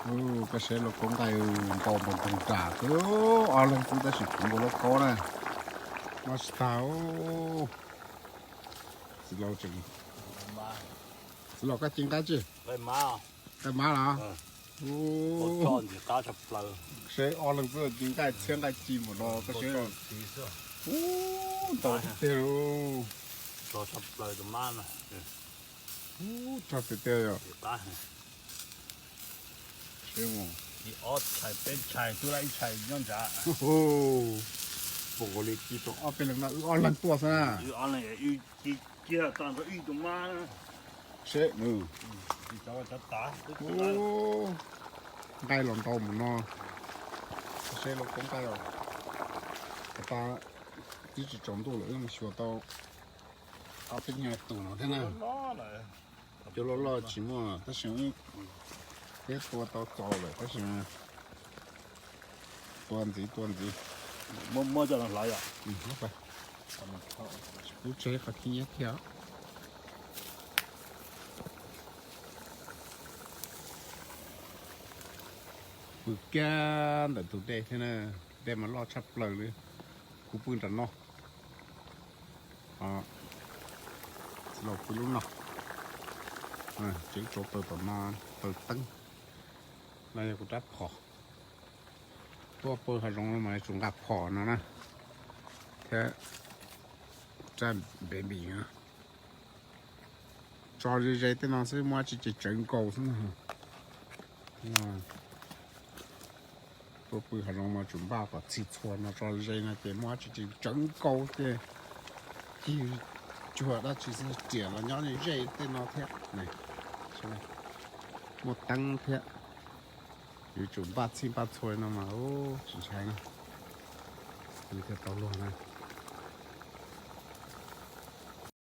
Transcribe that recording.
Koj saib lauj, kaub nqaij npau npau nroog nram xwb, ob leeg xwb tab sis puv nkaus lauj kaub na. Mob tsis tag. Txiv laus tseem, txiv laus koj ci nqaij tsi? Nqaij mab los? Saib ob leeg xwb ci nqaij txhiab nqaij ci mus no koj saib. Ub, ntau tiag tiag lauj. Ub, tso tiag tiag yog. Saib mus. Ib tshais peb tshais, twb laj ib tshais nyob nrad. Pom nkaus li ci rau ob peb leeg no, wb ob leeg tuaj xwb na. Saib nws. Ub, nqaij los ntau mus no. Saib lauj, kaub nqaij os. Tab twb tsis tsaus ntuj lawm, wb mus xyuas tau ob peb nyuag tus no thiab na. Cov loj loj tsis muaj tab sis peb tua tau txaus lawm tab sis tua ntxiv tua ntxiv. Muab coj los hlawv yom. Tsis pub tseg qhov khib nyiab kiag. Pw kiag ntawm tus dej thiab na, dej mas loj tshaj plaws li. Kuv pw nram no, txiv laus pw lub no. Tseem tsau taws tom no, taws teeb. No yog kuv rab phom. Tuaj pw hav zoov no mas yuav tsum nqa phom no na, thiab rab npev npis no. Tso ze ze tej no xwb, muaj dab tsi ces tsawv nkaus xwb. Tuaj pw hav zoov mas tsum npaj kom txhij txhua no, tso ze no ces muaj dab tsi ces tsawv nkaus ces cig cuag dab tsi xwb, riam los nyob ze tej no thiab. Muaj teeb thiab, yuav tsum npaj txhij npaj txhua no mas tsis ntshai na. Pw thiaj tau luag na.